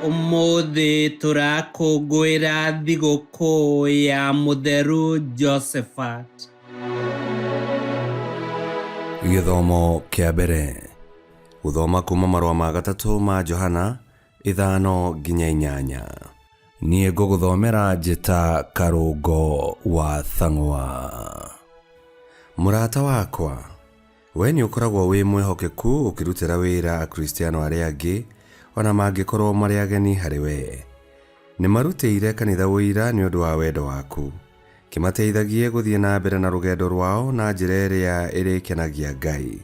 Ũmũthĩ tũrakũngũĩra thigũkũ ya Mũtheru Josephat. Gĩthomo kĩa mbere. Gũthoma kuma marũa ma gatatũ ma Johana 5-8. Niĩ ngũgũthomera njĩta Karũngo wa Thang'wa. Mũrata wakwa, Wee nĩ ũkoragwo wĩ mwĩhokeku ũkĩrutĩra wĩra Akristiano arĩa angĩ o na mangĩkorũo marĩ ageni harĩ wee? Nĩ marutĩire kanitha ũira nĩ ũndũ wa wendo waku. Kĩmateithagie gũthiĩ na mbere na rũgendo rwao na njĩra ĩrĩa ĩrĩkenagia Ngai.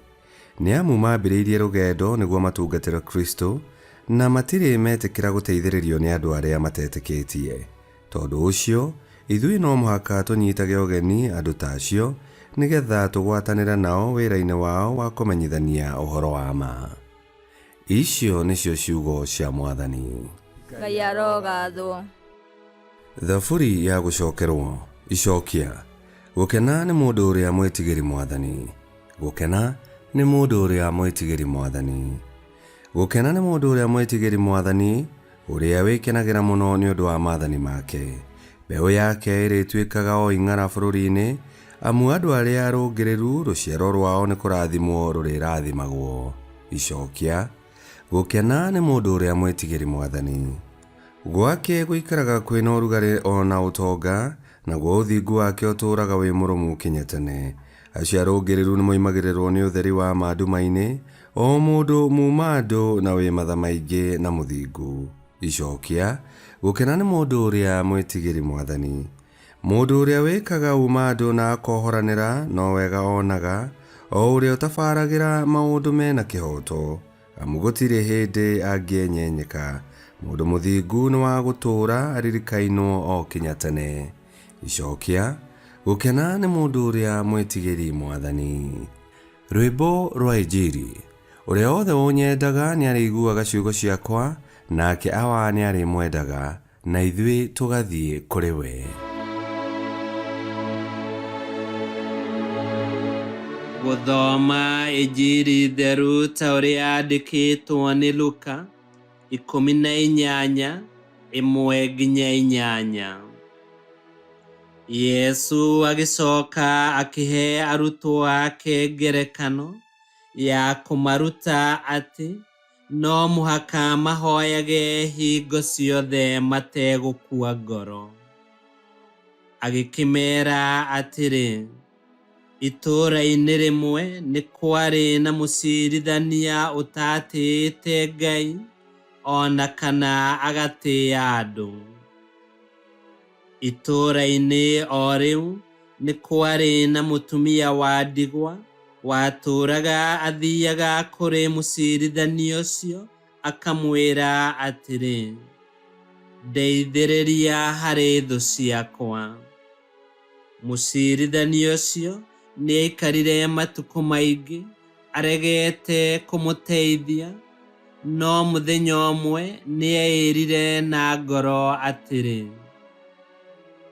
Nĩ amu maambĩrĩirie rũgendo nĩguo matungatĩre Kristo, na matirĩ metĩkĩra gũteithĩrĩrio nĩ andũ arĩa matetĩkĩtie. Tondũ ũcio, ithuĩ no mũhaka tũnyitage ũgeni andũ ta acio, nĩ getha tũgwatanĩre nao wĩra-inĩ wao wa kũmenyithania ũhoro wa ma. Icio nĩcio ciugo cia Mwathani. Ngai arogathwo. Thaburi ya gũcokerwo. Icokia. Gũkena nĩ mũndũ ũrĩa mwĩtigĩri Mwathani. Gũkena nĩ mũndũ ũrĩa mwĩtigĩri Mwathani. Gũkena nĩ mũndũ ũrĩa mwĩtigĩri Mwathani, ũrĩa wĩkenagĩra mũno nĩ ũndũ wa maathani make. Mbeũ yake ĩrĩtuĩkaga o ing'ara bũrũri-inĩ, amu andũ arĩa arũngĩrĩru rũciaro rwao nĩ kũrathimwo rũrĩrathimagwo. Icokia. Gũkena nĩ mũndũ ũrĩa mwĩtigĩri Mwathani. Gwake gũikaraga kwĩ na ũrugarĩ o na ũtonga, naguo ũthingu wake ũtũũraga wĩ mũrũmu kinya tene. Acio arũngĩrĩru nĩmoimagĩrĩrwo nĩ ũtheri wa ma nduma-inĩ, o mũndũ muuma-andũ na wĩ matha maingĩ na mũthingu. Icokia, Gũkena nĩ mũndũ ũrĩa mwĩtigĩri Mwathani. Mũndũ ũrĩa wĩkaga uuma-andũ na akohoranĩra no wega onaga, o ũrĩa ũtabaragĩra maũndũ me na kĩhooto, amu gũtirĩ hĩndĩ angĩenyenyeka. Mũndũ mũthingu nĩ wa gũtũũra aririkainwo o kinya tene. Icokia, Gũkena nĩ mũndũ ũrĩa mwĩtigĩri Mwathani. Rwĩmbo rwa Injiri. Ũrĩa wothe ũnyendaga nĩarĩiguaga ciugo ciakwa, nake Awa nĩarĩmwendaga, na ithuĩ tũgathiĩ kũrĩ we. Gũthoma Injiri theru ta ũrĩa yandĩkĩtwo nĩ Luka 18, 1-8. Yesu agĩcoka akĩhe arutwo ake ngerekano ya kũmaruta atĩ no mũhaka mahoyage hingo ciothe mategũkua ngoro. Agĩkĩmeera atĩrĩ, Itũũra-inĩ rĩmwe nĩ kwarĩ na mũciirithania ũtaatĩĩte Ngai o na kana agatĩĩa andũ. Itũũra-inĩ o rĩu nĩ kwarĩ na mũtumia wa ndigwa watũũraga athiaga kũrĩ mũciirithania ũcio akamwĩra atĩrĩ, 'Ndeithĩrĩria harĩ thũ ciakwa. Mũciirithania ũcio nĩaikarire matukũ maingĩ aregete kũmũteithia, no mũthenya ũmwe nĩeĩrire na ngoro atĩrĩ,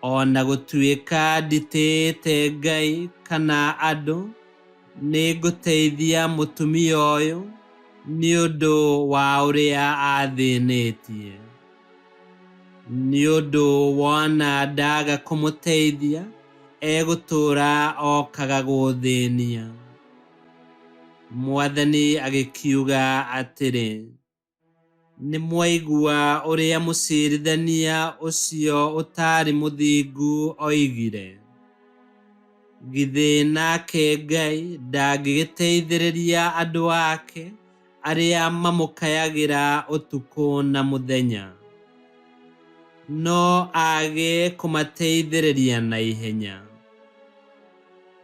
'O na gũtuĩka nditĩĩte Ngai kana andũ, nĩngũteithia mũtumia ũyũ nĩ ũndũ wa ũrĩa athĩnĩtie. Nĩ ũndũ wona ndaga kũmũteithia, egũtũũra okaga gũũthĩnia. Mwathani agĩkiuga atĩrĩ, Nĩ mwaigua ũrĩa mũciirithania ũcio ũtaarĩ mũthingu oigire? Githĩ nake Ngai ndangĩgĩteithĩrĩria andũ ake arĩa mamũkayagĩra ũtukũ na mũthenya? No aage kũmateithĩrĩria na ihenya?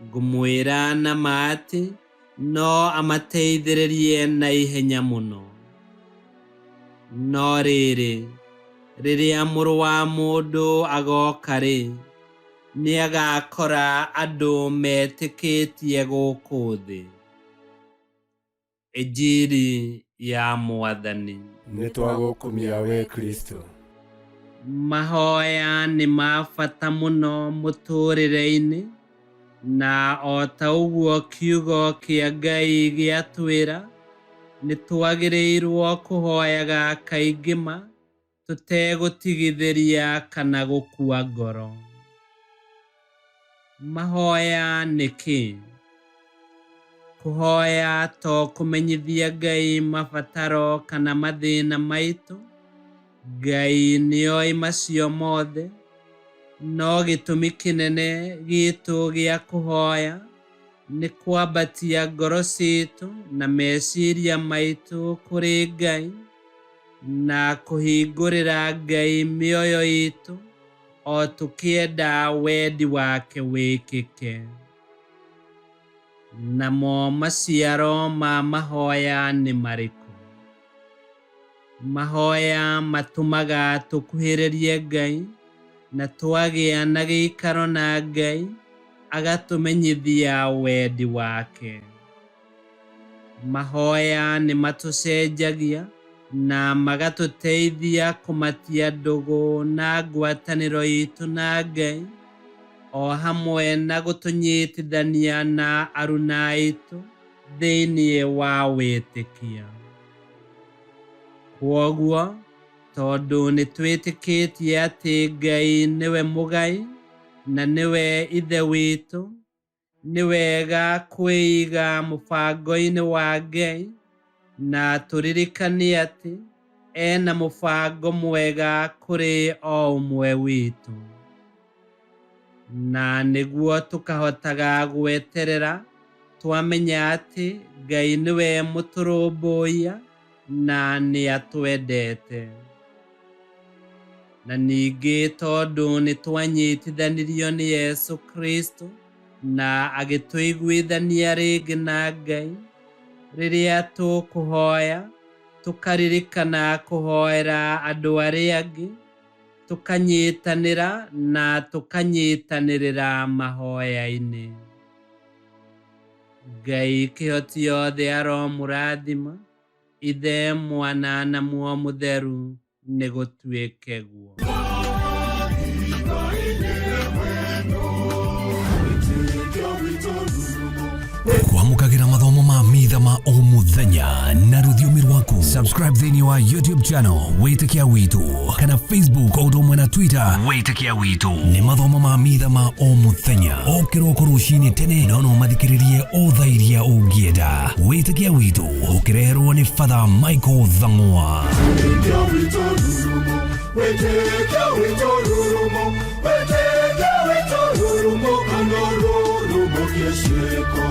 Ngũmwĩra na ma atĩ no amateithĩrĩrie na ihenya mũno. No rĩrĩ, rĩrĩa Mũrũ wa Mũndũ agooka-rĩ, nĩagakora andũ metĩkĩtie gũkũ thĩ? Injiri ya Mwathani. Nĩtwagũkumia wee Kristo. Mahoya nĩ ma bata mũno mũtũũrĩre-inĩ, na o ta ũguo kiugo kĩa Ngai gĩatwĩra, nĩ twagĩrĩirwo kũhoyaga kaingĩ ma. Tũtegũtigithĩria kana gũkua ngoro. Mahoya nĩ kĩĩ? Kũhoya to kũmenyithia Ngai mabataro kana mathĩna maitũ, Ngai nĩoĩ macio mothe, no gĩtũmi kĩnene gitũ gĩa kũhoya nĩ kwambatia ngoro citũ na meciria maitũ kũrĩ Ngai na kũhingũrĩra Ngai mĩoyo itũ o tũkĩenda wendi wake wĩkĩke. Namo maciaro ma mahoya nĩ marĩkũ? Mahoya matũmaga tũkuhĩrĩrie Ngai na twagĩa na gĩikaro na Ngai agatũmenyithia wendi wake. Mahoya nĩ matũcenjagia na magatũteithia kũmatia ndũgũ na ngwatanĩro itũ na Ngai o hamwe na gũtũnyitithania na aruna aitũ thĩinĩ wa wĩtĩkia. Kwoguo tondũ nĩ twĩtĩkĩtie atĩ Ngai nĩwe mũgai na nĩwe ithe witũ, nĩ wega kwĩiga mũbango-inĩ wa Ngai na tũririkane atĩ ena mũbango mwega kũrĩ o ũmwe witũ. Na nĩguo tũkahotaga gweterera twamenya atĩ Ngai nĩwe mũtũrũmbũiya na nĩatwendete. Na ningĩ tondũ nĩ twanyitithanirio nĩ Yesu Kristo na agĩtũiguithania rĩngĩ na Ngai, rĩrĩa tũkũhoya tũkaririkana kũhoera andũ arĩa angĩ, tũkanyitanĩra na tũkanyitanĩrĩra mahoya-inĩ. Ngai kĩhoti yothe aromũrathima, Ithe, Mwana na Muoyo Mũtheru, nĩ gũtuĩke guo. Kwamũkagĩra mathomo ma mitha ma o mũthenya na rũthiomi rwaku. Subscribe thĩinĩ wa YouTube channel Wĩtĩkia Witũ kana Facebook o ũndũ ũmwe na Twitter Wĩtĩkia Witũ. Nĩ mathomo ma mitha ma o mũthenya o kĩroko rũcinĩ tene, no no mathikĩrĩrie o thaa iria ũngĩenda. Wĩtĩkia Witũ ũkĩreherwo nĩ Father Michael Thang'wa. Wĩtĩkia witũ rurumo, wĩtĩkia witũ rurumo, wĩtĩkia witũ rurumo, kana rurumo kĩciĩko.